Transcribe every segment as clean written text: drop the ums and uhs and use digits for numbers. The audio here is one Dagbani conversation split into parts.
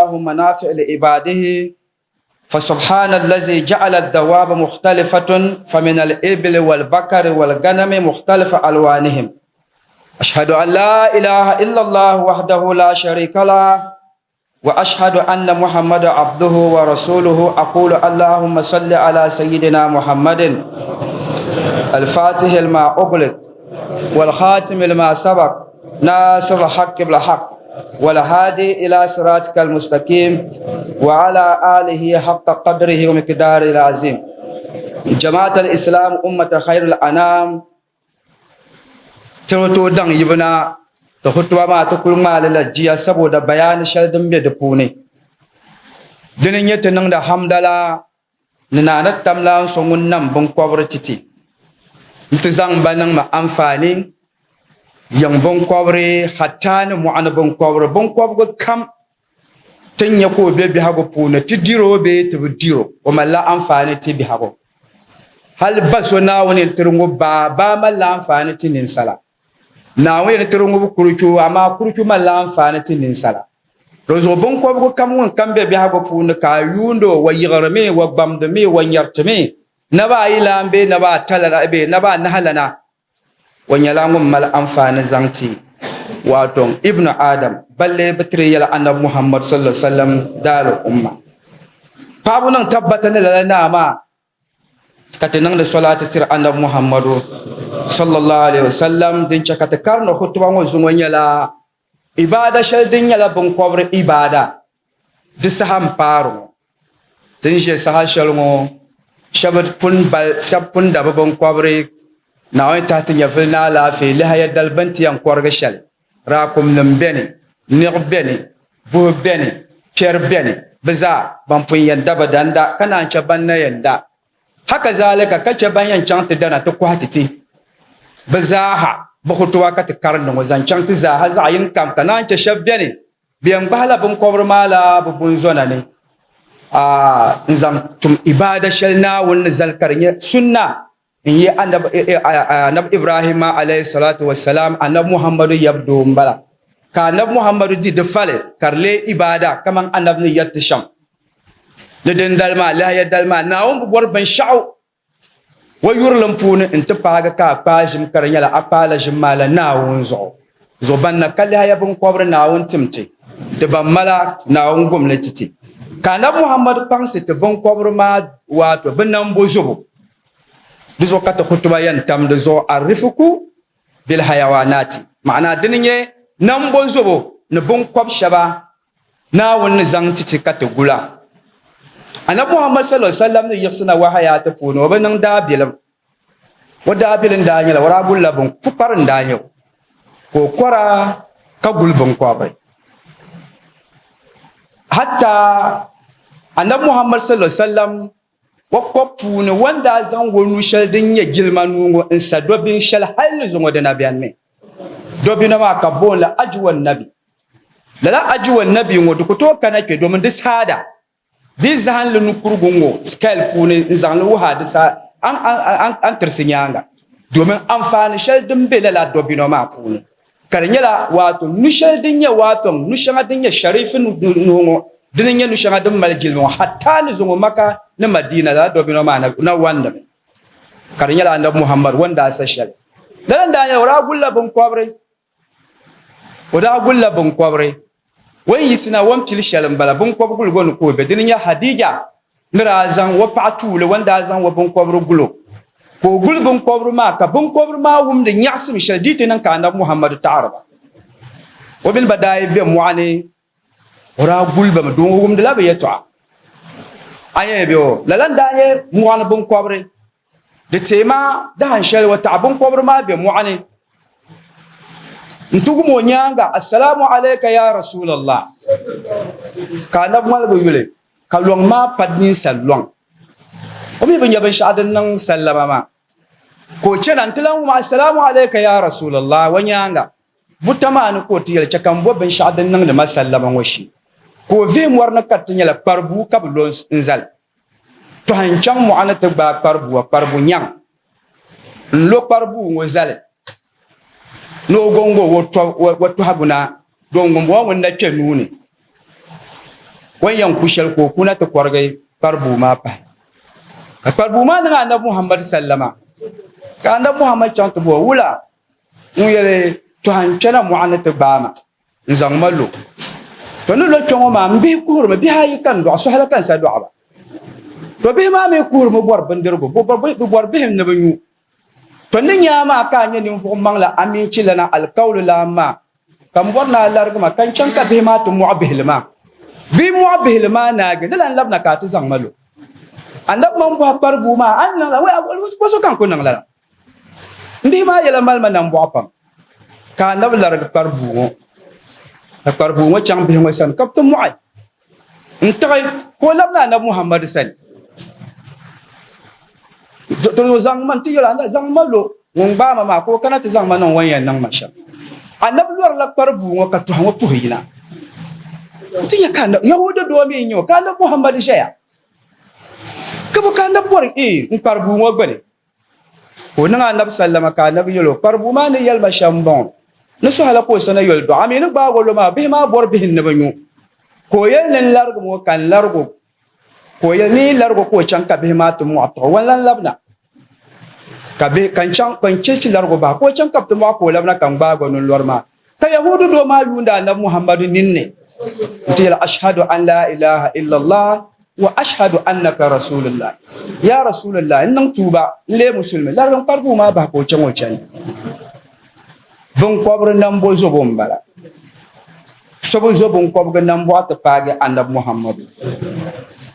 منافع لعباده فسبحان الذي جعل الدواب مختلفة فمن الإبل والبقر والغنم مختلف ألوانهم أشهد أن لا إله إلا الله وحده لا شريك له وأشهد أن محمد عبده ورسوله أقول اللهم صل على سيدنا محمد الفاتح لما أغلق والخاتم لما سبق ناصر الحق بالحق والهادي إلى صراطك المستقيم وعلى آله حق قدره ومقداره العظيم جماعة الإسلام أمة خير الأنام Ti bi tooi daŋ yibu na ti hutuba maa ti kuli ŋmaali la jia saboda bayaani shɛli din be di puuni. Dini n-nyɛ ti niŋdi hamdala ni Naa ni tamlaan so ŋun nam binkɔbiri ti ti nti zaŋ ba niŋ ma anfaani yiŋ binkɔbiri hataa ni mɔɣu ni binkɔbiri, binkɔbigu kam ti ni nya ka o be biɛhigu puuni ti dir o bee ti bi dir o, o malila anfaani ti biɛhigu. Hal ba so Naawuni ni tiri ŋub baa, baa malila anfaani ti ninsala. Naawuni ni tiri ŋub kuruchu, amaa kuruchu malila anfaani ti ninsala. Dinzuɣu biŋkɔbigu kam ŋun kam be biɛhigu puuni ka a yuund o, wa yiɣirimi, wa gbamdimi, wa nyɛritimi, naba ayi lan bee naba ata lana bee naba anahi lana, O nyɛla ŋun mali anfaani zaŋ ti wato Ibnu Adam balle bi tiri yɛla Anabi Muhammad sallallahu alaihi wasallam daali umma. Paɣabu niŋ tabbata ni lala naa maa ka ti niŋdi solaati tiri Anabi Muhammadu sallallahu alaihi wasallam din chɛ ka ti karindi hutuba ŋɔ zuŋɔ nyɛla ibaada shɛli din nyɛla binkɔbiri ibaada di saha m-paari ŋɔ. Ti ni ʒe saha shɛli ŋɔ, shɛba pun bali, shɛba pun da bɛ biŋkɔbiri, Naawuni tahi ti nyɛvili ni alaafee lihaya dali bɛ ni ti yɛn kɔrigi shɛli. Raakumnim beni, niɣi beni, buhi beni, piɛri beni, bɛ zaa ban pun yɛn da bɛ dan da, ka naan chɛ ban na yɛn da. Hakazalika ka chɛ ban yɛn chaŋ ti dana ti kɔhi ti ti. Bɛ zaaha bi hutuba ka ti karindi ŋɔ zaŋ chaŋ ti zaaha zaɣ yini kam, ka naan chɛ shɛba beni Bɛ yɛn gbahila biŋkɔbiri maa la bɛ bunzɔna ni n-zaŋ tum ibaada shɛli Naawuni ni zali ka di nyɛ sunna n-yi Anabi Ibrahima alayhi salatu wa salam Anabi Muhammadu yab doo m-bala. Ka Anabi Muhammadu di di fali ka di leei ibaada kaman Anabi ni yɛri ti shɛm ni dindali maa, lahiya dali maa, Naawuni bi bɔri binshɛɣu O yurilim puuni nti paagi ka a kpaai ʒim ka di nyɛla a kpaala ʒim maa la Naawuni zuɣu. Zuɣu ban na ka lihaya biŋkɔbiri Naawuni tim ti, di ban mala Naawuni gumli ti ti. Ka Anabi Muhammad kpaŋsi ti biŋkɔbiri maa waato bɛ nambo zubu. Di zuɣu ka ti khutuba yɛn tam di zuɣu Ar-rifuku bil hayawanati ma'ana dini nyɛ nambo zubu ni biŋkɔb shɛba Naawuni ni zaŋ ti ti ka ti gula. Anabi Muhammad sallallahu alaihi wasallam ni yiɣisi na wahayaati puuni o bi niŋ daabilim. O daabilim daa nyɛla o daa gulila bin pukpari n daa nyɛ o ka o kɔra ka guli binkɔbiri. Hatta Anabi Muhammad sallallahu alaihi wasallam o kɔbu puuni o ni daa zaŋ o nu shɛli din nyɛ jilima nuu ŋɔ n sa dobin shɛli hali ni zuŋɔ dina bɛni mi. Dobino maa ka booni la Ajuwa Nabi. Lala Ajuwa Nabi ŋɔ di ku tooi kana kpe domin di saada bee zahinli nukurigu ŋɔ scale puuni n zaŋ li wuhi a di sa an tirisi nyaaŋa domin anfaani shɛli din be lala dobino maa puuni ka di nyɛla waato nu shɛli din nyɛ waato nu shɛŋa din nyɛ sharifi nuhi ŋɔ dini n-nyɛ nu shɛŋa din mali jilima ŋɔ hatta ni zuŋɔ Maka ni Madina lala dobino maa na wandimi ka di nyɛla Anabi Muhammad o ni daa sa shɛli. Lala n-daa nyɛla o daa gulila biŋkɔbiri, o daa gulila biŋkɔbiri. O ni yiɣisina o ni pili shɛli m-bala biŋkɔb guligu ni ka o be. Dini n-nyɛ Hadija ni daa zaŋ o paɣa tuuli o ni daa zaŋ o biŋkɔbiri gul o, ka o guli biŋkɔbiri maa ka biŋkɔbiri maa wumdi nyaɣisim shɛli di yi ti niŋ ka Anabi Muhammad taɣiri ba. O mini ba daa yi be mɔɣu ni O daa guli ba mi domin o wumdila bɛ yɛtɔɣa. A yɛn bɛ o, lala n-daa nyɛ mɔɣu ni biŋkɔbiri. Di teei maa dahin shɛli o taɣi biŋkɔbiri maa be mɔɣu ni nti wum o nyaaŋa, Assalaamu alayka ya Rasulallah. Ka Anabi ŋmaligi yuli, ka lɔŋ maa pa ninsal lɔŋ. O mi bi nya binshɛɣu din niŋ sallama maa. Ka o chana nti lan wum, Assalaamu alayka ya Rasulallah o nyaaŋa. Buta maa ni ka o ti yɛli, Chɛ ka m bo binshɛɣu din niŋdi ma sallama ŋɔ shee. Ka o vihi mɔri ni ka di ti nyɛla kparibua ka bɛ lo n-zali. Tɔhi n-chaŋ mɔɣu ni ti gbaai kparibua, kparibu nyaŋ n-lo kparibua ŋɔ zali ni o gɔŋgo o tɔhigu na, doon ŋumbɔŋɔ ŋun na kpe nuu ni. O ni yɛn ku shɛli ka o kuna ti kɔrigi kparibua maa pahi. Ka kparibua maa niŋ Anabi Muhammad sallama. Ka Anabi Muhammad chaŋ ti bɔhi, Wula? Ŋun yɛli, Tɔha n-kpɛna mɔɣu ni ti gbaai ma n-zaŋ ma lo. To ni lo kpe ŋɔ maa, m bihi kuhirimi, bihi ayi ka n dɔɣi, sɔhila ka n sa dɔɣi ba. To bihi maa mi kuhirimi bɔri bindirigu, bɛ bɔri bihim ni bɛ nyu. To ni nya a maa ka a nyɛ ninvuɣ maŋli aminchilana alikauli lan maa, ka m bɔri ni a larigi ma ka n chaŋ ka bihi maa ti mɔɣi bihili maa. Bɛ yi mɔɣi bihili maa naagi, di lan labina ka a ti zaŋ ma lo. Anabi man bɔhi kparibua maa, A ni niŋ lala? Bɔ so ka n ku niŋ lala? M bihi maa yɛla mali ma nambɔɣu pam. Ka anabi larigi kparibua ŋɔ, ka kparibua ŋɔ chaŋ bihi ŋɔ sani ka bɛ ti mɔɣi n-tiɣi ka o labina anabi Muhammadu sani. To zaŋ ma n-ti yɛl o, zaŋ ma lo ŋun gbaai ma maa ka o kana ti zaŋ ma niŋ o ni yɛn niŋ ma shɛm. Anabi lɔrila kparibua ŋɔ ka tɔha ŋɔ puhi yina. Ti nya ka Yahuuda doo mi n-nyɛ o ka anabi Muhammadu ʒɛya ka bɛ ka anabi bɔri n kparibua ŋɔ gbuni. Ka o niŋ Anabi sallama ka Anabi yɛl o, Kparibua maa ni yɛli ma shɛm m-bɔŋɔ, Ni suhila ka o sana yoli dɔɣi, a mi ni gbaag o lo maa, bihi maa bɔri bihi ni bɛ nyu. Ka o yɛli ni n larigim o ka n larig o. Ka o yɛli ni yi larig o ka o chaŋ ka bihi maa ti mɔɣi tiɣi o, o ni lan labina. Ka bihi, ka n chaŋ, ka n chɛ chi larig o bahi, ka o chaŋ ka bɛ ti mɔɣi ka o labina ka n gbaag o ni n lɔri maa. Ka Yahuudu doo maa yuundi Anabi Muhammadu ninni nti yɛli, Ashhadu an laa ilaaha illallah wa ashhadu annaka rasulullah. Ya Rasulullah, n niŋ tuuba, n leei musulimi, larigi n kparibua maa bahi ka o chaŋ o chani. Binkɔbiri nambo zobo m-bala. So bi zo binkɔbigu nambɔɣu ti paagi Anabi Muhammadu.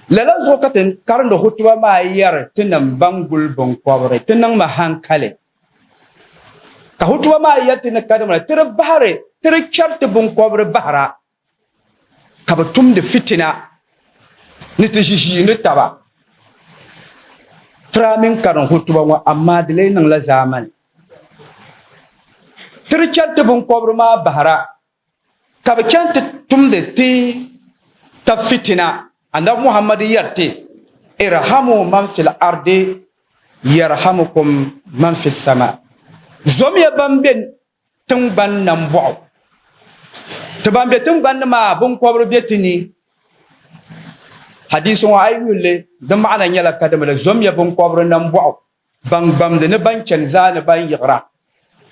Lala zuɣu ka ti karindi hutuba maa yɛri tinim ban guli binkɔbiri, ti niŋmi hankali. Ka hutuba maa yɛli ti ni kadama ti di bahiri, ti di chɛri ti biŋkɔbiri bahira, ka bɛ tumdi fitina ni ti ʒiʒiini taba. Tira mini karim hutuba ŋɔ, amaa di lee niŋla zaamani. Ti di chɛri ti biŋkɔbiri maa bahira, ka bɛ chani ti tumdi ti tab fitina. Anabi Muhammad yɛri ti, Irhamu man fil ardi yarhamukum man fis sama. Zomiya ban be tiŋgbani nambɔɣu. Ti ban be tiŋgbani ni maa biŋkɔbiri be ti ni. Hadiisi ŋɔ a yi yuli li, di maana nyɛla kadama di zomiya biŋkɔbiri nambɔɣu. Ban gbamdi ni ban chani zaa ni ban yiɣira.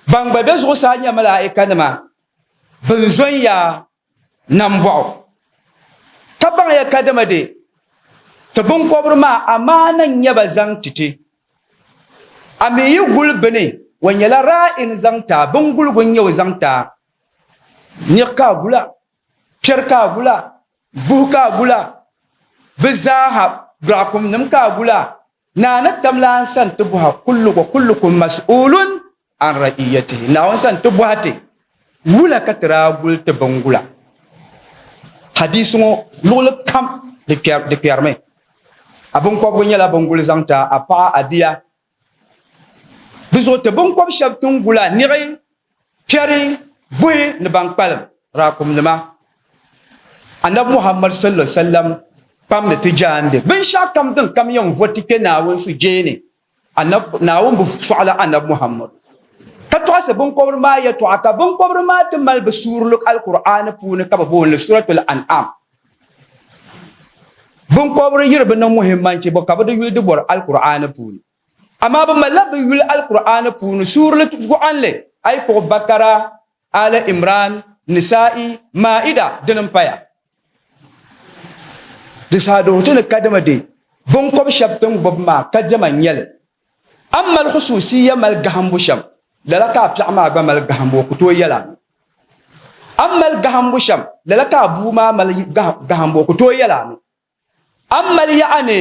Ban gba be zuɣusaa nyɛ malaa'ikanima bɛn zon ya nambɔɣu, ka baŋ ya kadama di ti biŋkɔbiri maa amaana n-nyɛ ba zaŋ ti ti. A mi yi guli bɛ ni, o nyɛla raa'in zaŋ ti a, biŋguligu n-nyɛ o zaŋ ti a. Niɣi ka a gula, piɛri ka a gula, buhi ka a gula, bɛ zaaha, dɔɣikumnim ka a gula, Naa ni tam lan sani ti bɔha kullu wa kullukum mas'ulun an ra'iyatihi. Naawuni sani ti bɔha ti, wula ka ti daa guli ti bingula? Hadiisi ŋɔ luɣili kam di kpɛrimi. A binkɔbigu nyɛla binguli zaŋ ti a, a paɣa, a bia. Di zuɣu ti binkɔb shɛba ti ni gula niɣi, piɛri, buhi ni ban kpalim raakumnima. Anabi Muhammad sallallahu alaihi wasallam kpamdi ti jaande binshɛɣu kam din kam yɛn vo ti kpe Naawuni sujeeni. Naawuni bi sɔɣila Anabi Muhammad ka tɔɣisi binkɔbiri maa yɛtɔɣa, ka binkɔbiri maa ti mali bɛ suurili Alkur'aani puuni ka bɛ booni li Suratul An'am. Binkɔbiri yiri bi niŋ muhimmanchi bɔ ka bɛ di yuli di bɔri Alkur'aani puuni. Amaa bɛ malila bɛ yuli Alkur'aani puuni suurili gɔɣinli a yi kpuɣi Bakara, Aali Imran, Nisa'i, Ma'ida dini m-paya. Di saha di ti ni kadama di biŋkɔb shɛba ti ni gbubi maa ka diɛma n-nyɛ li. A ni mali khusuusiya mali gahimbu shɛm, lala ka a piɛɣu maa gba mali gahimbu, o ku tooi yɛl a mi. A ni mali gahimbu shɛm, lala ka a bua maa mali gahimbu, o ku tooi yɛl a mi. A ni mali yaɣa ni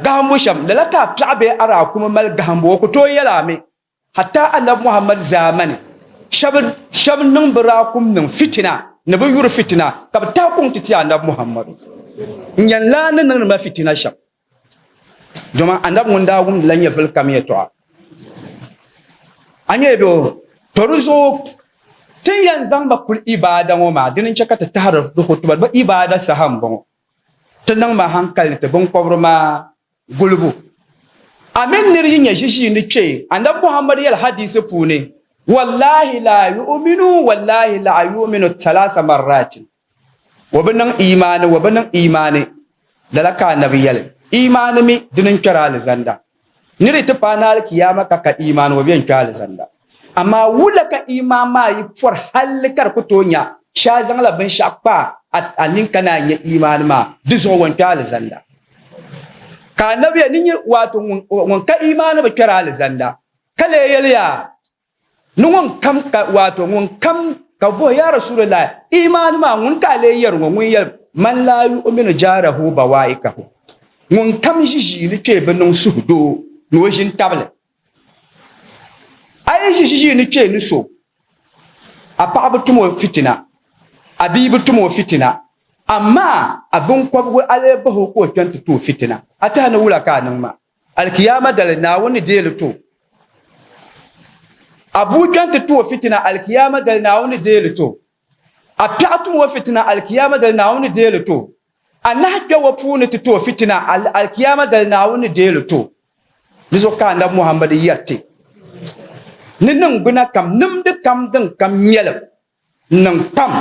gahimbu shɛm, lala ka a piɛɣu bee a raakumi mali gahimbu, o ku tooi yɛl a mi. Hatta Anabi Muhammad zaamani, shɛba niŋ bɛ raakum niŋ fitina ni bɛ yuri fitina ka bɛ tahi kuŋ ti ti Anabi Muhammad. N yɛn lahi ni niŋdi ma fitina shɛm. Dama Anabi ŋun daa wumdila nyɛvili kam yɛtɔɣa. A nyɛ bɛ to di zuɣu ti ni yɛn zaŋ ba kuli ibaada ŋɔ maa dini n-chɛ ka ti tahiri di hutuba bɛ ibaada saha m-bɔŋɔ. Ti niŋ ma hankali ti biŋkɔbiri maa gulibu. A mini nir yi nya ʒiʒiini kpe, Anabi Muhammad yɛli hadiisi puuni, Wallahi laa yu'minu, wallahi laa yu'minu thalasa marratin. O bi niŋ imaani, o bi niŋ imaani. Lala ka Anabi yɛli, Imaani mi dini n-kpɛri alizanda. Nir yi ti paai ni alikiyaama ka ka imaani, o bɛ n-kpe alizanda. Amaa wula ka imaan maa yi pɔri halli ka di ku tooi nya shee a zaŋla binshɛɣu kpa a nini ka naan nya imaani maa, di zuɣu o ni kpe alizanda. Ka Anabi yɛli, Ni wato ŋun ka imaani bi kpɛri alizanda. Ka lee yɛli ya, Ni ŋun kam ka, wato ŋun kam ka bɔhi, Ya Rasulallah, imaani maa ŋuni ka a lee yɛri ŋɔ? Ŋun yɛli, Man laa yu'minu jaarahu bawaikahu, ŋun kam ʒi ʒiini kpee bi niŋ suhudoo ni o ʒini tabili. A yi ʒi ʒiini kpee ni so, a paɣa bi tum o fitina, a bia bi tum o fitina, amaa a biŋkɔbigu a lee bahi o ka o kpɛn ti ti o fitina. A tɛha ni wula ka a niŋ maa? Alkiyama dali Naawuni ni deei li to. A bua kpɛn ti to o fitina alkiyama dali Naawuni ni deei li to. A piɛɣu tum o fitina alkiyama dali Naawuni ni deei li to. A nahi kpɛ o puuni ti to o fitina alkiyama dali Naawuni ni deei li to. Di zuɣu ka Anabi Muhammad yɛri ti ni niŋgbuna kam nimdi kam din kam ŋmɛlim niŋ pam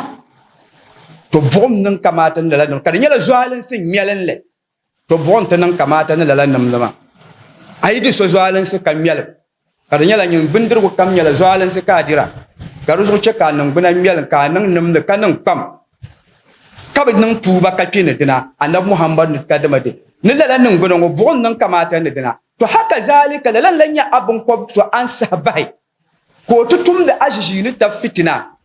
to buɣim niŋ kamaata ni lala niŋ ka di nyɛla zualinsi ŋmɛlinli. To buɣim ti niŋ kamaata ni lala nimdi maa. A yi di so zualinsi ka ŋmɛlim, ka di nyɛla nyin bindirigu kam nyɛla zualinsi ka a dira, ka di zuɣu chɛ ka a niŋgbuna ŋmɛlim ka a niŋ nimdi ka niŋ kpam, ka bi niŋ tuuba ka kpi ni dina, Anabi Muhammad ni kadama di ni lala niŋgbuna ŋɔ buɣim niŋ kamaata ni dina. To haka zaalika lala n-lan nyɛ a biŋkɔb so a ni sahi bahi ka o ti tumdi a ʒiʒiinitab fitina,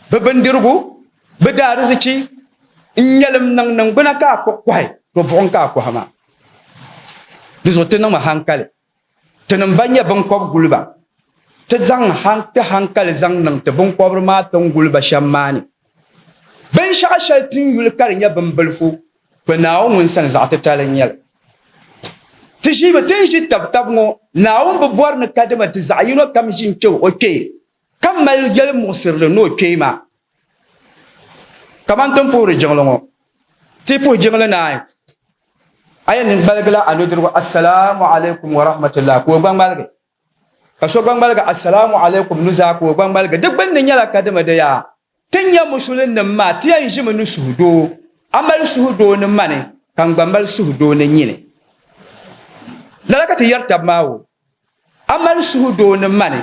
bɛ bindirigu, bɛ daarizichi n-ŋmɛlim niŋ niŋgbuna ka a kpuɣi kɔhi, to buɣim ka a kɔhi maa. Di zuɣu ti niŋmi haŋkali, tinim ban nyɛ biŋkɔb guliba, ti zaŋ ti haŋkali zaŋ niŋ ti biŋkɔbiri maa ti ni guli ba shɛm maa ni. Binshɛɣu shɛli ti ni yuli ka di nyɛ bimbilifu To Naawuni ŋun sani zaɣ titali n-nyɛ li. Ti ʒiimi ti ni ʒi tab tab ŋɔ, Naawuni bi bɔri ni kadama ti zaɣ yino kam ʒi n-kpe o kpee, ka mali yɛlimuɣisirili ni o kpee maa. Kaman ti ni puhiri jiŋli ŋɔ, ti yi puhi jiŋli naai, a yɛn ŋmaligila a nudirigu Assalaamu alaikum wa rahmatullah ka o gba ŋmaligi. Ka so gba ŋmaligi Assalaamu alaikum nuzaa ka o gba ŋmaligi. Di gbunni nyɛla kadama di yaa ti nya Musulinnim maa ti yɛn ʒimi ni suhudoo. A mali suhudoo ni mani ka n gba mali suhudoo ni nyini. Lala ka ti yɛri tab maa o. A mali suhudoo ni mani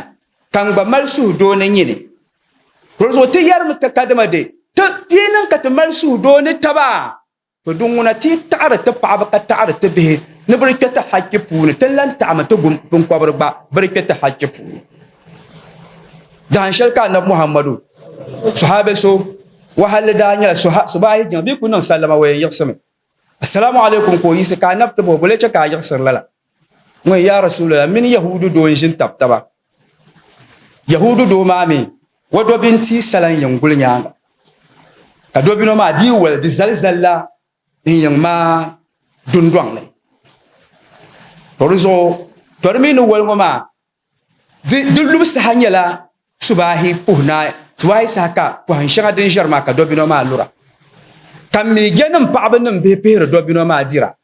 ka n gba mali suhudoo ni nyini. Dinzuɣu ti yɛrimi kadama di ti yi niŋ ka ti mali suhudoo ni taba. To din ŋuna ti yi taɣiri ti paɣaba ka taɣiri ti bihi ni bɛ di kpe ti hachi puuni, ti lan taɣimi ti biŋkɔbiri gba bɛ di kpe ti hachi puuni. Dahin shɛli ka Anabi Muhammadu sahabe so wahalli daa nyɛla subahi jiŋ bɛ ku niŋ sallama o yɛn yiɣisimi Assalamu alaikum ka o yiɣisi ka Anabi ti bɔhi bɔ lee chɛ ka a yiɣisiri lala? Ŋun ya Rasulallah mini Yahuudu doo n-ʒini tab taba. Yahuudu doo maa mi o dobin tia sala n-yiŋ guli nyaaŋa, ka dobino maa dii wali di zali zalila n-yiŋ maa dundɔŋ ni. To di zuɣu, to di mi ni wali ŋɔ maa di di lubu saha nyɛla subahi puhi naai, subahi saha ka pɔhim shɛŋa din ʒɛri maa ka dobino maa lura, ka miigianim paɣaba nim bihi pihiri dobino maa dira.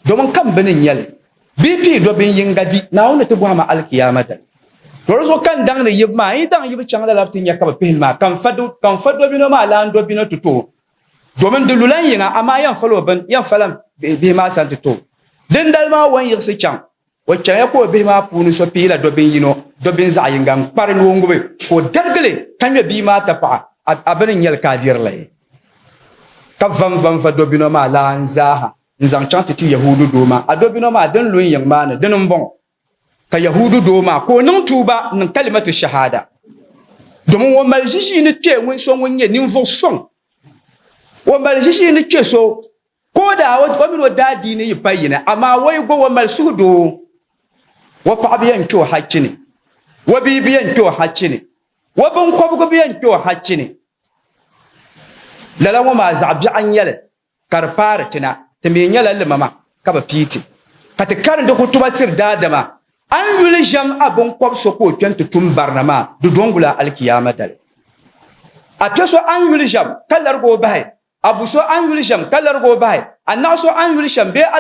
Domin kam bini n-nyɛ li, bɛ yi pii do bin yiŋga di, Naawuni ni ti bɔhi ma alkiyaama dali. To di zuɣu ka n daŋ ni yibu maa, n yi daŋ yibu chaŋ lala bɛ ti nya ka bɛ pihili maa, ka n fa dobino maa lan dobino ti to o. Domin di lula n yiŋa, amaa yɛn fala o bini, yɛn fala m bihi maa sani ti to o. Dindali maa o ni yiɣisi chaŋ, o chaŋya ka o bihi maa puuni so piila dobin yino, dobin zaɣ yiŋga n-kpari ni o ŋubi, ka o darigi li ka ŋme bia maa tapaɣa, a bini n-nyɛ li ka a diri li. Ka vanvanva dobino maa lan zaaha n-zaŋ chaŋ ti ti Yahuudu doo maa, A dobino maa din lu n yiŋ maa ni, dini m-bɔŋɔ. Ka Yahuudu doo maa ka o niŋ tuuba n-niŋ kalimatu shahada, domin o mali ʒiʒiini kpee ŋun so ŋun nyɛ ninvuɣ suŋ. O mali ʒiʒiini kpe so ka o daa o mini o daadiini yi pa yini, amaa o yi go o mali suhudoo. O paɣa bi yɛn kpe o hachi ni, o bia bi yɛn kpe o hachi ni, o biŋkɔbigu bi yɛn kpe o hachi ni. Lala ŋɔ maa zaɣ biɛɣu n-nyɛ li ka di paari ti na, ti mi nyɛla limama ka bi pii ti, ka ti karindi hutuba tiri daadama. A ni yuli ʒiɛm a biŋkɔb so ka o kpe nti tum barina maa, di dɔŋgula alikiyaama dali. A kpe so a ni yuli ʒiɛm ka larigi o bahi, a bu so a ni yuli ʒiɛm ka larigi o bahi, a naɣ so a ni yuli shɛm bee a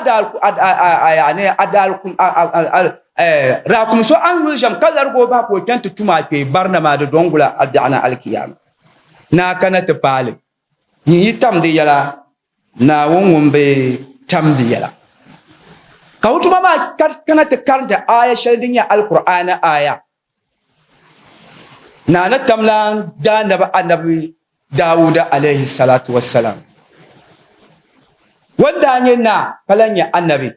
raakum so a ni yuli ʒiɛm ka larigi o bahi ka o kpe nti tum a kpee barina maa, di dɔŋgula a biɛɣu na alikiyaama. Ni a kana ti paali. Nyin yi tam di yɛla, Naawuni ŋun bi tam di yɛla. Ka hutuba maa kana ti karinti aaya shɛli din nyɛ Alkur'aani aaya. Naa ni tam lan daanabi Anabi Daawuda alayhi salatu wassalam. O ni daa nyɛ naa ka lan nyɛ anabi,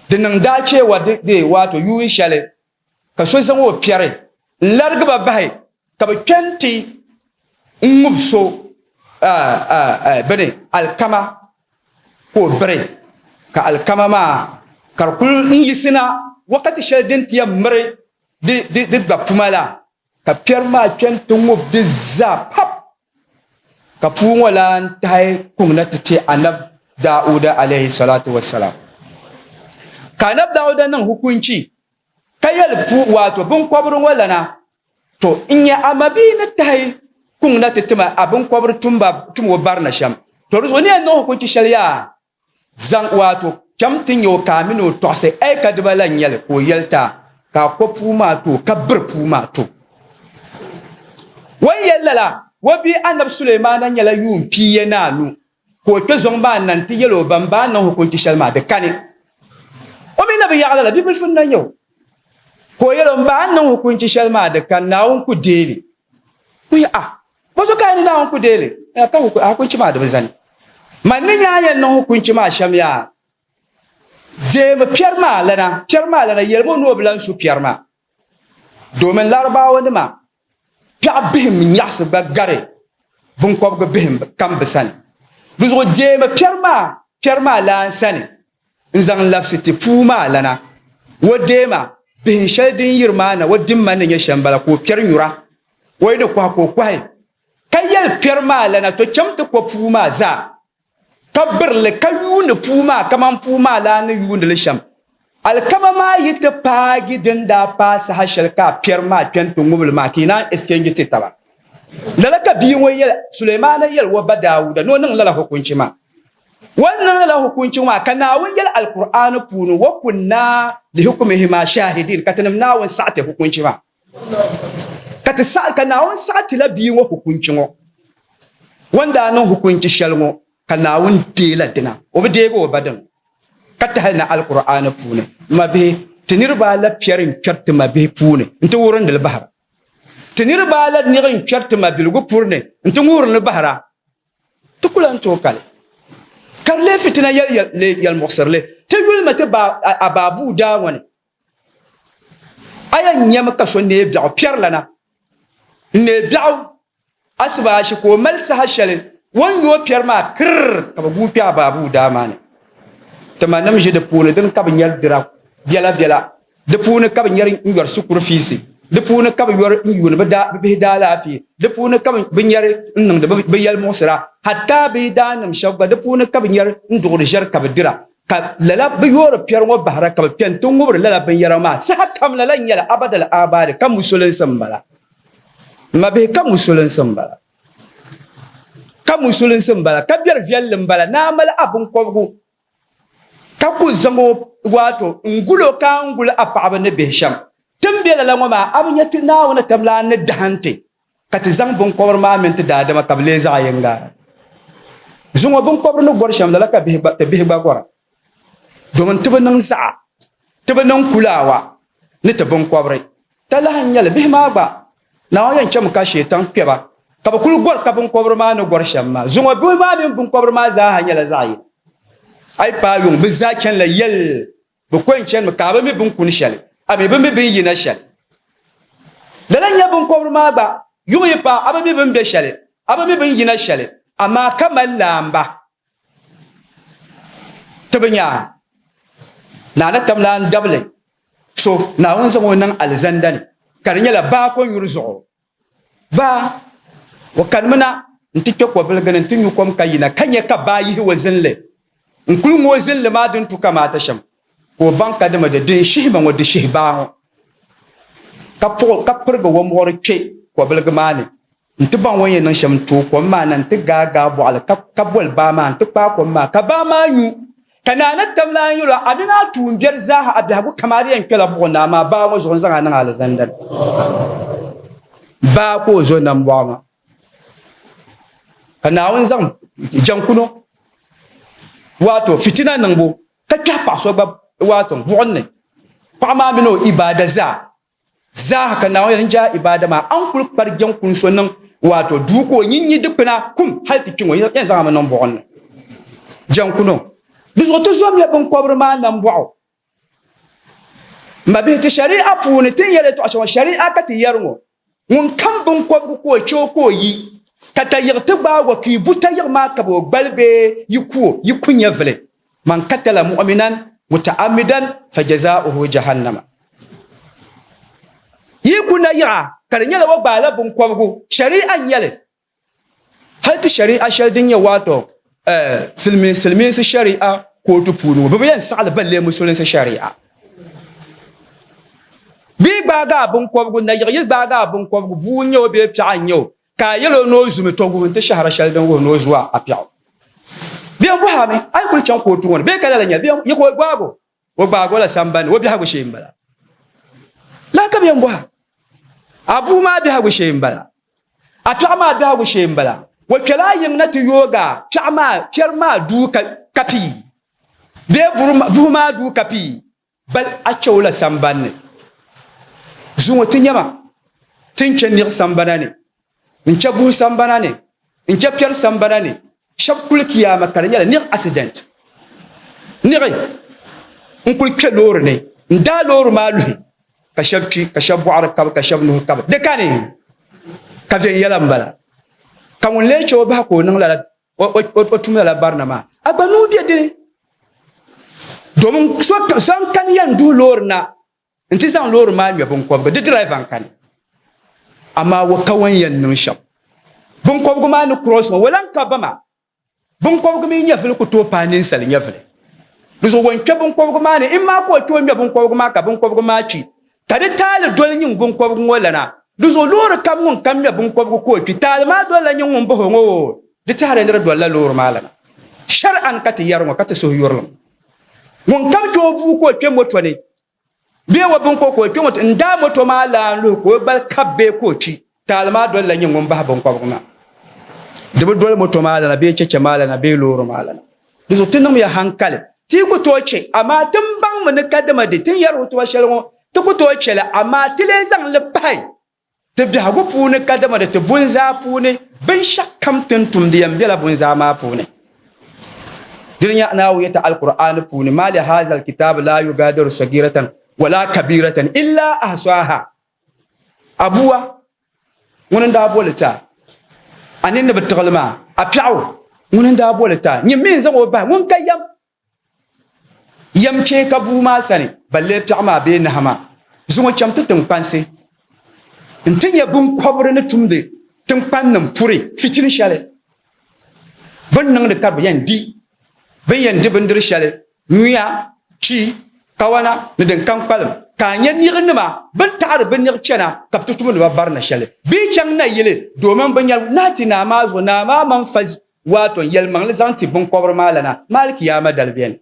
di niŋ daa cheewa di waato yuun shɛli ka so zaŋ o piɛri n-larigi ba bahi ka bɛ kpe nti ŋub so bini alikama ka o biri, ka alikama maa ka di kul n-yiɣisina wakati shɛli din ti yɛn miri di gba puma la, ka piɛri maa kpe nti ŋub di zaa pap. Ka puu ŋɔ lan tahi kuŋ na ti ti Anab Dauda alayhi salatu wassalam. Ka Anab Dauda niŋ hukunchi ka yɛli puu waato binkɔbiri ŋɔ lana, To n-nyɛ a mabia ni tahi kuŋ na ti ti ma a binkɔbiri tum o barina shɛm. To di zuɣu ni yɛn niŋ hukunchi shɛli yaa? Zaŋ waato kpɛm ti nya o ka a mini o tɔɣisi aika diba la n-nyɛ li, ka o yɛli ti a, ka a ko puu maa ti o, ka biri puu maa ti o. O ni yɛli lala, o bia Anabi Sulemaana nyɛla yuun pia ni anu, ka o kpe zɔŋ maa na nti yɛl o ba, M ba, a ni niŋ hukunchi shɛli maa, di kani. O mi na bi yaɣi lala, bibilifu n-na nyɛ o. Ka o yɛl o, M ba, a ni niŋ hukunchi shɛli maa, di kani, Naawuni ku deei li. O yɛli, A! Bɔzuɣu ka a ni Naawuni ku deei li? Ka a hukunchi maa di bi zani. Man ni nya a yɛn niŋ hukunchi maa shɛm yaa, deemi piɛri maa lana, piɛri maa lana, yɛlim o ni o bi lan su piɛri maa. Domin Larabawanima piɛɣu bihim nyaɣisi gba gari biŋkɔbigu bihim kam bɛ sani. Di zuɣu deemi piɛri maa piɛri maa lan sani n-zaŋ labisi ti puu maa lana. O deema bihin shɛli din yiri maa na, o dimma ni nyɛ shɛm bala ka o piɛri nyura. O yi ni kɔhi ka o kɔhi, ka yɛli piɛri maa lana, To cham ti ko puu maa zaa, ka biri li, ka yuuni puu maa kaman puu maa laa ni yuuni li shɛm. Alikama maa yi ti paagi din daa paai saha shɛli ka a piɛri maa kpe nti ŋub li maa, ka yi naan exchange ti taba. Lala ka bia ŋɔ yɛli, Sulemaana yɛli o ba Daawuda ni o niŋ lala hukunchi maa. O ni niŋ lala hukunchi maa, ka Naawuni yɛli Alkur'aani puuni, Wa kunnaa lihukmihima shahidin, ka tinim Naawuni saɣi ti hukunchi maa. Ka ti saɣi, ka Naawuni saɣi tila bia ŋɔ hukunchi ŋɔ. O ni daa niŋ hukunchi shɛli ŋɔ, ka Naawuni deei la dina. O bi deegi o ba dini, ka tahili na Alkur'aani puuni. M mabihi, ti niriba ala piɛri n-kpɛri ti mabihi puuni nti wurindi li bahira. Ti niriba ala niɣi n-kpɛri ti mabiligu puri ni nti ŋuhiri li bahira. Ti ku lan tooi kali, ka di leei fitina yɛlimuɣisirili. Ti yulimi ti ba a baabuu daa ŋɔ ni, a yɛn nyami ka so neei biɛɣu piɛrilana n-neei biɛɣu asibaasi ka o mali saha shɛli o ni yooi piɛri maa kirr ka bɛ guui kpe a baabuu daa maa ni. Ti manim ʒi di puuni dini ka bɛ nyari dira biɛlabiɛla. Di puuni ka bɛ nyari n-yɔri shikuru fiisi, di puuni ka bɛ yɔri n-yuuni bɛ bihi daalaafee, di puuni ka bɛ nyari n-niŋdi bɛ yɛlimuɣisira, hatta bɛ yidaannim shɛba gba di puuni ka bɛ nyari n-duɣiri ʒɛri ka bɛ dira. Ka lala bɛ yoori piɛri ŋɔ bahira ka bɛ kpe nti ŋubiri lala binyɛra maa saha kam. Lala n-nyɛli abadal aabaadi, ka musulinsi m-bala. M mabihi, ka musulinsi m-bala. Ka musulinsi m-bala. Ka biɛri viɛlli m-bala. Ni a mali a biŋkɔbigu ka ku zaŋ o waato n-gul o ka a ni guli a paɣiba ni bihi shɛm. Ti ni be lala ŋɔ maa, a bi nya ti Naawuni tamlan ni dahim ti, ka ti zaŋ biŋkɔbiri maa mini ti daadama ka bɛ leei zaɣ yiŋga. Zuŋɔ biŋkɔbiri ni gɔri shɛm, lala ka ti bihi gba gɔra, domin ti bi niŋ zaɣa, ti bi niŋ kulaawa ni ti biŋkɔbiri. Talahi n-nyɛ li, bihi maa gba, Naawuni yɛn chɛmi ka Shiɛtan kpe ba, ka bɛ kul gɔri ka biŋkɔbiri maa ni gɔri shɛm maa. Zuŋɔ bihi maa mini biŋkɔbiri maa zaaha nyɛla zaɣ yini. A yi paai yuŋ, bɛ zaa chanila yɛl bɛ ko n-chanimi ka a bi mi bɛ ni kuni shɛli, a mi bi mi bɛ ni yina shɛli. Lala n-nyɛ biŋkɔbiri maa gba, yuŋ yi paai, a bi mi bɛ ni be shɛli, a bi mi bɛ ni yina shɛli, amaa ka mali laamba. Ti bi nya a. Naa ni tam lan dabili so Naawuni zaŋ o niŋ alizanda ni, ka di nyɛla baa kɔnyuri zuɣu. Baa, o kanimina nti kpe kɔbiligi ni nti nyu kom ka yina, ka nya ka baa yihi o zinli n-kul ŋ o zinli maa din tu kamaata shɛm, ka o baŋ ka dimi di din shihi ma ŋɔ di shihi baa ŋɔ, ka puɣi ka pirigi o muɣiri kpe kɔbiligi maa ni N-ti baŋ o ni yɛn niŋ shɛm n-tooi kom maa na nti gaai gaai bɔɣili ka boli baa maa nti kpaai kom maa ka baa maa nyu. Ka naa ni tam lan yɛl o, A mini a tuumbiɛri zaaha a biɛhigu kam a di yɛn kpɛla buɣim ni, amaa baa ŋɔ zuɣu n-zaŋ a niŋ alizanda ni. Baa ka o zo nambɔɣu maa. Ka Naawuni zaŋ jɛŋkuno waato fitina niŋbu ka kpɛhi paɣa so gba waato buɣim ni. Paɣa maa mini o ibaada zaa zaaha ka Naawuni yɛli n je a ibaada maa a ni kuli kpari jɛŋkun so niŋ waato duu ka o nyin nyi dikpina kum hali ti kpi ŋɔ yɛn zaŋ a mi niŋ buɣim ni jɛŋkuno. Di zuɣu ti zomya binkɔbiri maa nambɔɣu. M mabihi ti shari'a puuni ti ni yɛli yɛtɔɣa shɛŋa shari'a ka ti yɛri ŋɔ, ŋun kam binkɔbigu ka o chɛ o ka o yi, ka tayiɣ ti gbaag o ka yi bu tayiɣ maa kab o gbali bee yi ku o, yi ku nyɛvili. Man katala mu'minan muta'ammidan fajaza'uhu jahannama. Yi ku nayiɣa ka di nyɛla o gbaala binkɔbigu, shari'a n-nyɛ li. Hali ti shari'a shɛli din nyɛ waato silimiin silimiinsi shari'a kootu puuni ŋɔ bɛ bi yɛn saɣili balle musulinsi shari'a. Bɛ yi gbaagi a binkɔbigu, nayiɣi yi gbaagi a binkɔbigu, bua n-nyɛ o bee piɛɣu n-nyɛ o, ka a yɛl o ni o zumi, tɔ wuhi n-ti shɛhira shɛli din wuhi ni o zu a piɛɣu. Bɛ yɛn bɔhi a mi, a yi kuli chaŋ kootu ŋɔ ni bee ka lala n-nyɛ li, bɛ yɛn yi ka o gbaagi o, o gbaagi o la sambani ni, o biɛhigu shee m-bala. Lala ka bɛ yɛn bɔhi a. A bua maa biɛhigu shee m-bala. A piɛɣu maa biɛhigu shee m-bala. O kpɛla a yiŋ na ti yoog a piɛɣu maa piɛri maa duu ka pii bee buhi maa duu ka pii bal a chɛ o la samban ni. Zuŋɔ ti nyama ti ni chɛ niɣi sambana ni, n-chɛ buhi sambana ni, n-chɛ piɛri sambana ni, shɛb kuli kiyaama ka di nyɛla niɣi accident. Niɣi n-kuli kpe loori ni n-daai loori maa luhi ka shɛb kpi, ka shɛb bɔɣiri kabi, ka shɛb nuhi kabi. Di kani ka viɛnyɛla m-bala. Ka ŋun lee chɛ o bahi ka o niŋ lala, o tum lala barina maa, a gba nuu be di ni. Domin so n-kani yɛn duhi loori na nti zaŋ loori maa ŋmɛ biŋkɔbigu, di diraiva n-kani. Amaa o ka o ni yɛn niŋ shɛm. Biŋkɔbigu maa ni cross ŋɔ, o lan ka ba maa. Binkɔbigu mi nyɛvili ku tooi paai ninsali nyɛvili. Di zuɣu o ni kpe binkɔbigu maa ni, m maa ka o kpe o ŋmɛ binkɔbigu maa ka binkɔbigu maa kpi, ka di taali doli nyiŋ binkɔbigu ŋɔ lana. Di zuɣu loori kam ŋun kam ŋmɛ binkɔbigu ka o kpi, taali maa dolila nyiŋ ŋun bahi o ŋɔ oo, di tɛhiri ni di dolila loori maa lana. Shɛri'an ka ti yɛri ŋɔ ka ti suhu yurilim. Ŋun kam kpe o bua ka o kpe moto ni Bee o biŋko ka o kpe ŋɔ ti n-daai moto maa laan luhi ka o gbali kabi bee ka o kpi, taali maa dolila nyɛ ŋun bahi biŋkɔbigu maa. Di bi doli moto maa lana bee cheche maa lana bee loori maa lana. Di zuɣu ti niŋmiya hankali. Ti yi ku tooi che, amaa ti baŋmi ni kadama di ti ni yɛri hutuba shɛli ŋɔ, ti ku tooi che li, amaa ti lee zaŋ li pahi Ti biɛhigu puuni kadama di ti bunzaa puuni binshɛɣukam ti ni tumdi yɛn bela bunzaa maa puuni. Di ni nya Naawuni yɛta Alkur'aani puuni, Ma li haazal kitaabi laa yugaadiru sagiratan wala kabiratan illa ahsaaha. A bua, ŋuni n-daa boli ti a? A nini ni bi tiɣi li maa, a piɛɣu, ŋuni n-daa boli ti a? Nyin mi n-zaŋ o bahi, ŋun ka yɛm. Yɛm chɛ ka bua maa sani balle piɛɣu maa bee naha maa. Zuŋɔ cham ti tiŋkpansi nti nya biŋkɔbiri ni tumdi tiŋkpannim puri fitini shɛli bɛ ni niŋdi ka bɛ yɛn di bɛ ni yɛn di bindiri shɛli, nyuya, chi, kawana ni din kam kpalim, ka a nya niɣinima bɛ ni taɣiri bɛ niɣi chana ka bɛ ti tumdi ba barina shɛli bɛ yi chaŋ nayili domin bɛ nya Naa ti naa maa zuɣu, naa maa maŋ fa Waato yɛlimaŋli zaŋ ti biŋkɔbiri maa lana maa Alkiyaama dali beni.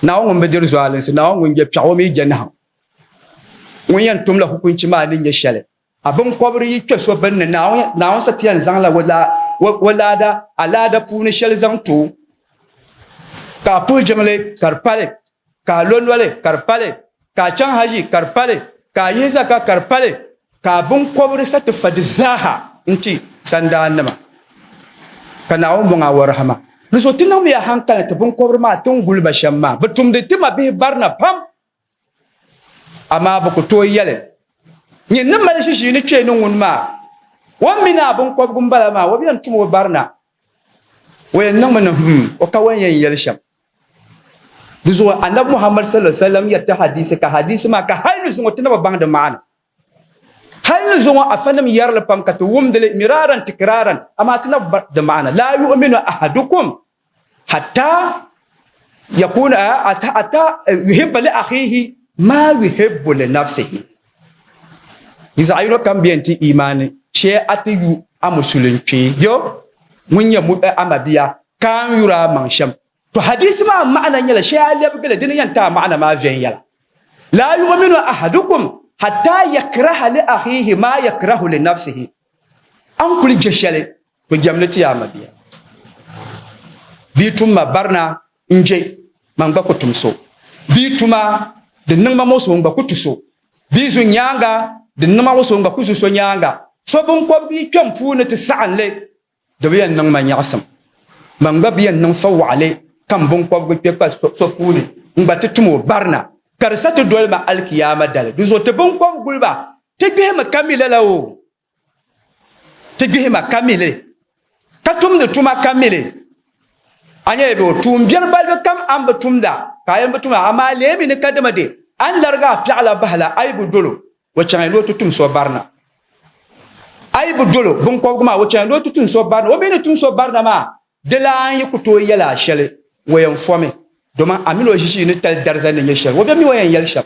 Naawuni ŋun bi diri zualinsi, Naawuni ŋun je piɛɣu, o mi je nahu. Ŋun yɛn tumla hukunchi maa ni nyɛ shɛli. A biŋkɔbiri yi kpe so bini ni, Naawuni sa ti yɛn zaŋla o laada, alaada puuni shɛli zaŋ ti o. Ka a puhi jiŋli ka di pali, ka a lo noli ka di pali, ka a chaŋ haji ka di pali, ka a yihi zaka ka di pali, ka a biŋkɔbiri sa ti fa di zaaha n-ti sandaannima, ka Naawuni bɔŋ a warahama. Di zuɣu ti niŋmiya haŋkali ti biŋkɔbiri maa ti ni guli ba shɛm maa. Bɛ tumdi ti mabihi barina pam, amaa bɛ ku tooi yɛli, Nyin ni mali ʒiʒiini kpee ni ŋuni maa, o ni mi ni a biŋkɔbigu m-bala maa, o bi yɛn tum o barina. O yɛn niŋmi ni hmm, o ka o ni yɛn yɛli shɛm. Di zuɣu Anabi Muhammad sallallahu alaihi wasallam yɛri ti hadisi ka hadisi maa ka hali ni zuŋɔ ti na bi baŋ di maana. Hali ni zuŋɔ afanim yɛrili pam ka ti wumdili miraran tikraran amaa ti na bi baŋ di maana. La yu'minu ahadukum hatta yakuna hatta yuhibba li akhihi ma yuhibbu li nafsihi. Yi zaɣ yino kam bɛn ti imaani shee a ti yu a musulin kpee yo ŋun nyɛ a mabia ka a ni yuri a maŋ shɛm. To hadisi maa maana nyɛla shee a lɛbigili di ni yɛn ti a maana maa viɛnyɛla. Laa yu'minu ahadukum hatta yakraha li akhihi ma yakrahu li nafsihi. A ni kuli je shɛli. To jɛmli ti a mabia. Bia tum ma barina n je, man gba ku tum so. Bia tuma din niŋ ma mo so n gba ku tu so. Bia zu nyaaŋa din niŋ ma mo so n gba ku zu so nyaaŋa. So binkɔbigu yi kpe m puuni ti saɣim li, di bi yɛn niŋ ma nyaɣisim. Man gba bi yɛn niŋ fa waɣili ka m binkɔbigu kpe kpa so puuni n gba ti tum o barina, ka di sa ti doli ma alikiyaama dali. Di zuɣu ti binkɔbiguliba ti gbihimi ka mi lala o. Ti gbihi ma ka mi li, ka tumdi tuma ka mi li. A nyɛla bɛ o tuumbiɛri balibu kam a ni bi tumda, ka a yɛn bi tumda, amaa lee mi ni kadama de a ni larigi a piɛɣu la bahi la, a yi bi dol o, o chaŋya ni o ti tum so barina. A yi bi dol o biŋkɔbigu maa, o chaŋya ni o ti tum so barina. O mi ni tum so barina maa, Di lan yi ku tooi yɛl a shɛli, o yɛn fomi, domin a min o ʒiʒiinitali dariza ni nyɛ shɛli, o bi mi o yɛn yɛli shɛm.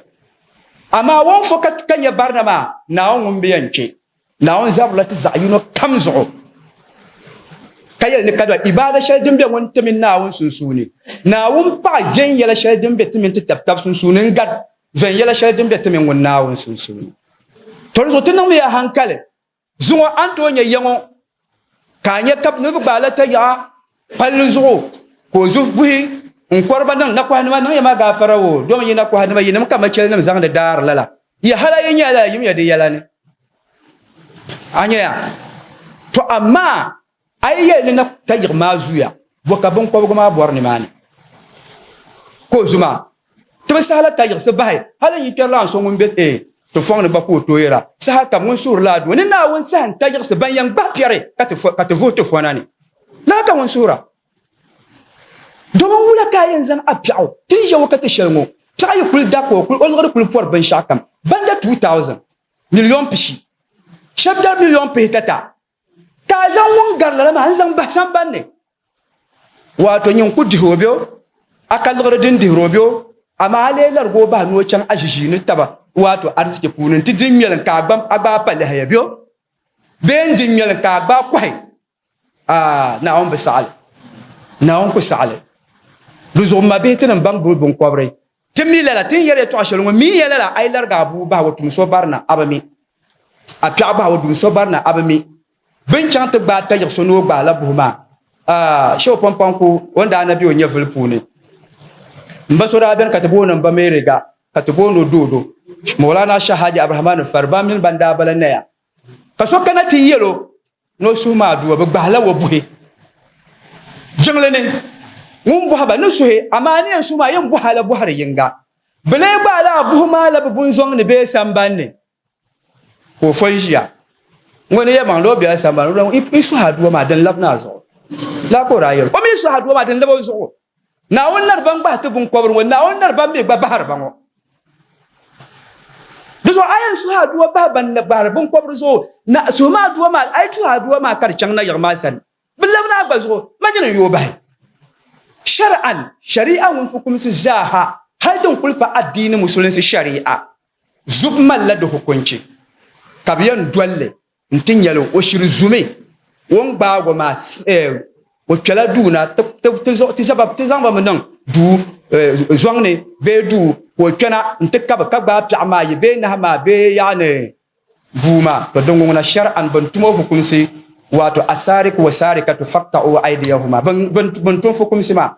Amaa o ni fo ka nya barina maa, Naawuni ŋun bi yɛn chɛ. Naawuni zabirila ti zaɣ yino kam zuɣu, ka yɛli ni kadama ibaada shɛli din be ŋun ti mini Naawuni sunsuuni, Naawuni paɣi viɛnyɛla shɛli din be ti mini ti tab tab sunsuuni n-gari viɛnyɛla shɛli din be ti mini ŋun Naawuni sunsuuni. To di zuɣu ti niŋmiya hankali. Zuŋɔ a ni tooi nya ya ŋɔ ka a nya ka ni bɛ gbaai la tayiɣa palli zuɣu ka o zuhi buhi n-kɔri ba niŋ nakɔhinima niŋ ya ma gaafara o domi yi nakɔhinima yinim ka machɛlinima zaŋdi daari lala ya hal a yi nya lala yim ya di yɛla ni a nya ya to amaa A yi yɛli ni na tayiɣi maa zuya, bɔ ka biŋkɔbigu maa bɔri nimaani? Ka o zu maa, Ti bi sahala tayiɣisi bahi, hal n yi kpɛrila n so ŋun be ti fɔŋ ni gba ka o tooi yɛra, Sahakam ŋun suhirila a dua ni Naawuni saha n-tayiɣisi ban yɛn gbahi piɛri ka ti vuhi ti fɔna ni. Lala ka ŋun suhira. Domin wula ka a yɛn zaŋ a piɛɣu ti n ʒe wakati shɛli ŋɔ? Piɛɣu yi kuli da ka o liɣiri kuli pɔri binshɛɣukam, banda 2000, miliyon pishi, shɛba dari miliyon pihitata. Ka a zaŋ ŋun gari lala maa n-zaŋ bahi samban ni. Wato nyin ku dihi o bɛ o, a ka liɣiri din dihir o bɛ o, amaa a lee larigi o bahi ni o chaŋ a ʒiʒiini taba wato ariziki puuni nti di ŋmɛlim ka a gbaai pa lɛhaya bɛ o, bee n-di ŋmɛlim ka a gbaai kɔhi. Aa, Naawuni bi saɣi li. Naawuni ku saɣi li. Di zuɣu m mabihi tinim baŋ bɛ biŋkɔbiri. Ti mi lala, ti ni yɛri yɛtɔɣ shɛli ŋɔ, mi ya lala, a yi larigi a bua bahi o tum so barina, a bi mi. A piɛɣu bahi o dum so barina, a bi mi. Bɛ ni chaŋ ti gbaai tayiɣ so ni o gbaai la buhi maa, aa, Shehu Pampaŋku, o ni daa na be o nyɛvili puuni. M ba so daa beni ka ti booni m ba Mary Ga, ka ti booni o Doodo. Maulana Shah Haji Abdurahmani Fari, ba mini ban daa bala Naya. Ka so kana ti yɛl o ni o suhu maa dua, bɛ gbahila o buhi jiŋli ni. Ŋun bɔhi ba ni suhi, amaa ni yɛn suhi maa yɛn bɔhi a la bɔhiri yiŋga. Bɛ lee gbaala a buhi maa la bɛ bunzɔŋ ni bee samban ni? Ka o fo n-ʒiya. Ŋɔ ni yɛlimaŋli o bela samban ni, o yi suhi a dua maa din labina a zuɣu. Lala ka o daa yɛl o. O mi yi suhi a dua maa din lab o zuɣu. Naawuni nari ban gbahi ti biŋkɔbiri ŋɔ, Naawuni nari ban mi gba bahiri ba ŋɔ. Di zuɣu a yɛn suhi aduwa bahi ban na gbahiri biŋkɔbiri zuɣu, na suhi ma aduwa maa, a yi tuhi aduwa maa ka di chaŋ nayiɣi maa sani, bɛ labina a gba zuɣu, ma nyini n-yooi bahi. Shari'an, shari'a ŋun fukumsi zaaha, hali din kuli pa adiini musulinsi shari'a, zubu malila di hukunchi ka bɛ yɛn doli li N-ti nyɛli o shiri zumi o ni gbaag o maa, o kpɛla duu na ti zaŋ ba mi niŋ duu zɔŋ ni bee duu ka o kpɛna nti kabi ka gbaai piɛɣu maa yi bee nahi maa bee yaɣi ni buu maa. To din ŋuna shɛri'an bɛn tum o fukumsi wato asariku wa sarikatu faqta'u aydiyahuma bɛn tum fukumsi maa.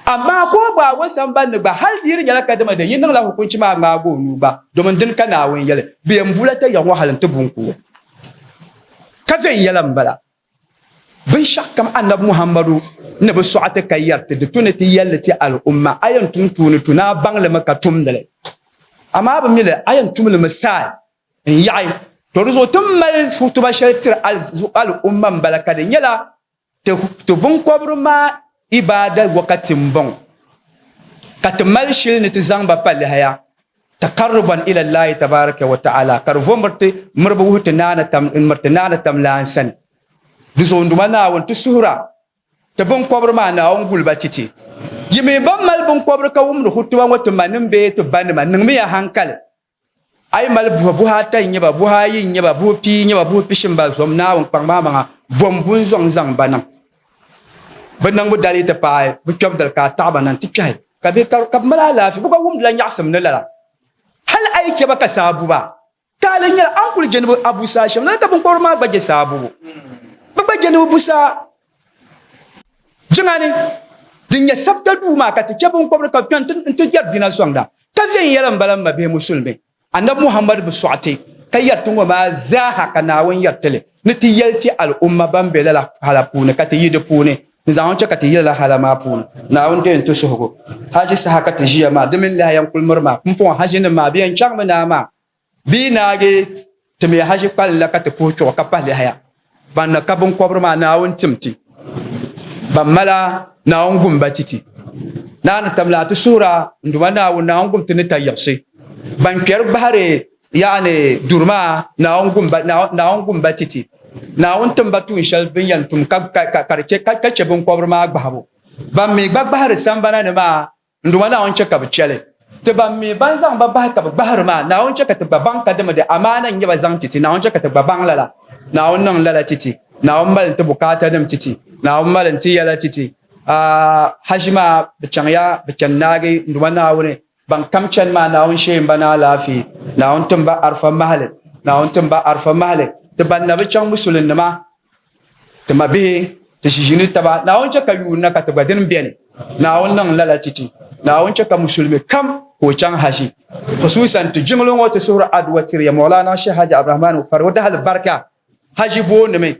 Amaa ka o gbaag o samban ni gba, hal di yi di nyɛla kadama di yi niŋla hukunchi maa ŋmaag o nuu gba, domin dini ka Naawuni yɛli, Bɛ yɛn bu la tayiɣ ŋɔ hal nti bu n-ku o. Ka viɛnyɛla m-bala. Binshɛɣukam Anabi Muhammadu ni bi sɔɣi ti ka yɛri ti, di tu ni ti yɛli li ti al'umma, a yɛn tum tuuni tu ni a baŋ li mi ka tumdi li. Amaa a bi mi li, a yɛn tum li mi saai n-yaɣi. To di zuɣu ti ni mali hutuba shɛli tiri al'umma m-bala ka di nyɛla Ti biŋkɔbiri maa ibaada wakati m-bɔŋɔ, ka ti mali shili ni ti zaŋ ba pa lihaya, taqarruban ila Allahi tabaraka wa ta'ala, ka di vo miriti miribu wuhi ti Naa miriti Naa ni tam lan sani. Di zuɣu n Duuma Naawuni, ti suhira ti biŋkɔbiri maa Naawuni guli ba ti ti. Yi mi ban mali biŋkɔbiri ka wumdi hutuba ŋɔ ti manim bee ti banima, niŋmiya hankali. A yi mali buhi, buhi ata n-nyɛ ba, buhi ayi n-nyɛ ba, buhi pia n-nyɛ ba, buhi pishi m-ba, zom Naawuni kpaŋ maa maŋa, bom bunzɔŋ zaŋ ba niŋ. Bɛ niŋbu dali yi ti paai, bɛ kpɛbu dali ka a taɣi ba na nti kpɛhi, ka bɛ ka bɛ mali alaafee, bɛ gba wumdila nyaɣisim ni lala. Hal a yi chɛ ba ka saa bu ba, taali nyɛla a ni kuli je ni bɛ a bu saa shɛm, lala ka biŋkɔbiri maa gba je saa bubu. Bɛ gba je ni bɛ busa jiŋa ni din nyɛ sabita duu maa ka ti chɛ binkɔbiri ka bɛ kpɛm nti jɛri bina sɔŋda ka viɛnyɛla m-bala m mabihi musulimi. Anabi Muhammad bi sɔɣi ti ka yɛri ti ŋɔ maa zaaha ka Naawuni yɛri ti li ni ti yɛli ti al'umma ban be lala hala puuni ka ti yi di puuni ni Naawuni chɛ ka ti yi lala hala maa puuni. Naawuni deei n-ti suhigu. Haji saha ka ti ʒiya maa, di mini lihi yɛn kuli miri maa. Pumpɔŋɔ hajinim maa bɛ yɛn chaŋmi naa maa bɛ yi naagi ti mi haji kpalim la ka ti puhi chuɣu ka pahi lihaya. Ban na ka binkɔbiri maa Naawuni tim ti, ban mala Naawuni gum ba ti ti. Naa ni tam laa ti suhira n Duuma Naawuni, Naawuni gum ti ni ta yiɣisi. Ban kpɛri gbahiri yaani duri maa Naawuni gum ba, Naawuni gum ba ti ti. Naawuni tim ba tuun shɛli bɛ ni yɛn tum ka ka chɛ binkɔbiri maa gbahibu. Ban mi gba gbahiri sambana ni maa N Duuma Naawuni chɛ ka bɛ chɛ li. Ti ban mi ban zaŋ ba bahi ka bɛ gbahiri maa, Naawuni chɛ ka ti gba baŋ kadama di amaana n-nyɛ ba zaŋ ti ti. Naawuni chɛ ka ti gba baŋ lala. Naawuni niŋ lala ti ti. Naawuni mali n-ti bukaatanim ti ti. Naawuni mali n-ti yɛla ti ti. Aah Haji maa bɛ chaŋya, bɛ chani naagi n Duuma Naawuni. Ban kam chani maa Naawuni sheei m-ba ni alaafee. Naawuni tim ba Arifa mahili. Naawuni tim ba Arifa mahili. Ti ban na bi chaŋ musulinnima Ti mabihi, ti ʒiʒiini taba, Naawuni chɛ ka yuun na ka ti gba dini beni. Naawuni niŋ lala ti ti. Naawuni chɛ ka musulimi kam ka o chaŋ haji. Khususan ti jiŋli ŋɔ ti suhuri aduwa tiri ya Maulana Sheikh Haji Abdurrahman Ufari o dahali barika haji boonimi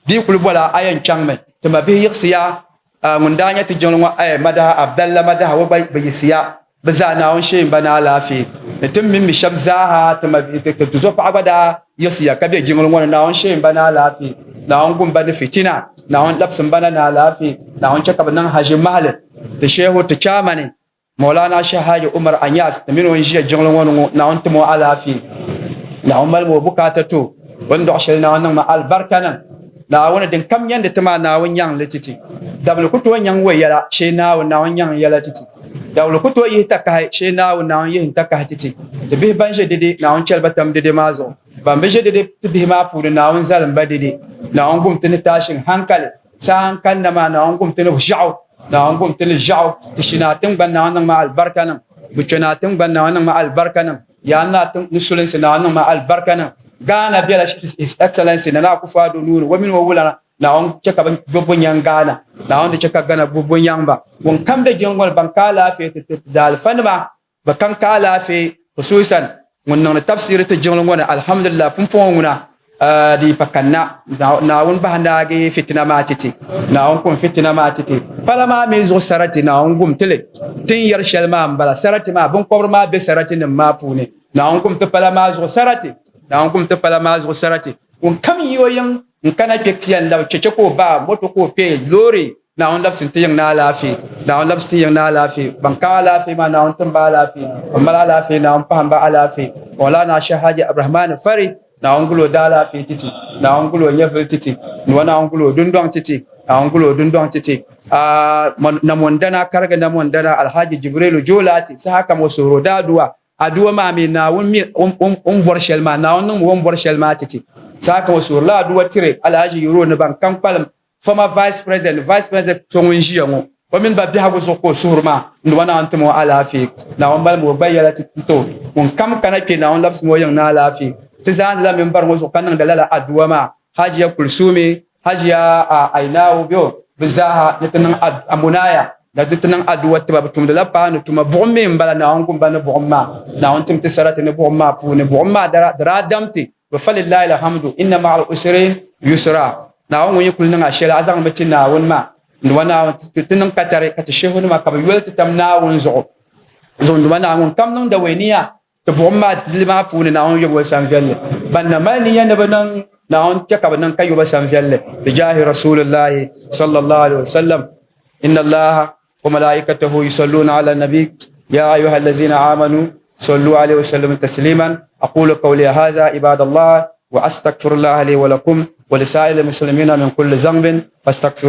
di yi kuli bola a yɛn chaŋmi. Ti mabihi yiɣisiya ŋun daa nyɛ ti jiŋli ŋɔ Madaha Abdalla Madaha o gba bi yiɣisiya. Bɛ zaa Naawuni shee m-ba ni alaafee ni ti mini mi shɛba zaaha ti ma ti ti zuɣupaɣa gba daa yiɣisiya ka be jiŋli ŋɔ ni Naawuni shee m-ba ni alaafee Naawuni gum ba ni fitina Naawuni labisi m-ba na ni alaafee Naawuni chɛ ka bɛ niŋ haʒi mahili ti sheehu ti chaamani Maulana Sheikh Haji Umar Anyas ti mini o n-ʒiya jiŋli ŋɔ ni ŋɔ Naawuni tim o alaafee Naawuni malimi o bukaata ti o o ni dɔɣi shɛli Naawuni niŋmi alibarika niŋ Naawuni din kam nyɛndi ti maa Naawuni nyaŋ li ti ti dabili ku tooi nyaŋ o yɛla shee Naawuni Naawuni nyaŋ n yɛla ti ti Dawuli ku tooi yihi takahi shee Naawuni Naawuni yihi n-takahi ti ti. Ti bihi ban ʒe dede, Naawuni chɛli ba tam dede maa zuɣu. Ban bi ʒe dede ti bihi maa puuni, Naawuni zalim ba dede. Naawuni gum ti ni taashin hankali. Saha n-kanna maa, Naawuni gum ti ni ʒiɛɣu. Naawuni gum ti ni ʒiɛɣu. Ti shi naa tiŋgbani, Naawuni niŋ ma alibarika niŋ. Buchɛ naa tiŋgbani, Naawuni niŋ ma alibarika niŋ. Yaa naa tiŋ ni sulinsi, Naawuni niŋ ma alibarika niŋ. Ghana bela His Excellency Nana Akufo-Addo nuu ni, o mini o wulana Naawuni chɛ ka bɛ gbibbu nyaŋ Ghana. Naawuni di chɛ ka Ghana gbibbu nyaŋ ba. Ŋun kam be jiŋli ŋɔ ni ban ka alaafee ti ti daalifanima bɛ kam ka alaafee hususan ŋun niŋdi tafsiiri ti jiŋli ŋɔ ni alhamdulillah pumpɔŋɔ ŋuna di yi pa kanna Naawuni bahi naagi fitina maa ti ti. Naawuni kum fitina maa ti ti. Pala maa mi zuɣu sarati Naawuni gum ti li. Ti ni yɛri shɛli maa m-bala sarati maa binkɔbiri maa be saratinim maa puuni. Naawuni kum ti pala maa zuɣu sarati. Naawuni kum ti pala maa zuɣu sarati. Ŋun kam yi o yiŋ n-kana kpe ti yɛn labi cheche ka o ba, moto ka o kpe, loori, Naawuni labisi n-ti yiŋ ni alaafee. Naawuni labisi ti yiŋ ni alaafee. Ban ka alaafee maa Naawuni tim ba alaafee. Ban mali alaafee Naawuni pahim ba alaafee. Maulana Sheikh Haji Abdurrahman Fari, Naawuni guli o daalaafee ti ti. Naawuni guli o nyɛvili ti ti. Nua Naawuni guli o dundɔŋ ti ti. Naawuni guli o dundɔŋ ti ti. Namondana karigi namondana Alhaji Jibrilu Joolati saha kam o suhiri o daadua. Aduwa maa mi Naawuni mi o ni bɔri shɛli maa, Naawuni niŋmi o ni bɔri shɛli maa ti ti. Saha kam o suhirila aduwa tiri Alhaji Yoro ni ban kam kpalim former vice president, vice president so ŋun ʒiya ŋɔ, o mini ba biɛhigu zuɣu ka o suhiri maa, n Duuma Naawuni tim o alaafee, Naawuni malimi o gba yɛla ti ti o. Ŋun kam kana kpe Naawuni labisimi o yiŋ ni alaafee. Ti zaandila minbari ŋɔ zuɣu ka niŋdi lala aduwa maa. Hajiya Kulsumi, Hajiya Ainawu bɛ bɛ zaaha ni ti niŋ amunaya la di ti niŋ aduwa tiba bɛ tumdila paanu tuma buɣim mi m-bala Naawuni gum ba ni buɣim maa Naawuni tim ti sarati ni buɣim maa puuni buɣim maa di daa dam ti bɛ falillahi alhamdu inna ma'al usri yusra Naawuni ŋun yi kuli niŋ a shɛli a zaŋmi ti Naawuni maa n-duba Naawuni ti niŋ katari ka ti shehunima ka bɛ yoli ti tam Naawuni zuɣu zuɣu n-duba Naawuni ŋun kam niŋ daweniya Ti buɣim maa dili maa puuni Naawuni yobu sanviɛlli. Ban na mali niya ni bɛ niŋ Naawuni chɛ ka bɛ niŋ ka yoba sanviɛlli. Bijahi Rasulillahi sallallahu alaihi wasallam. Inna Allaha wa malaikatahu yusalluna ala nabi ya ayuha allazina amanu sallu alaihi wa sallimu tasliman. Aqulu qawli hadha ibadallah wa astaghfirullaha li wa lakum wa lisa'il muslimina min kulli dhanbin fastaghfiruhu.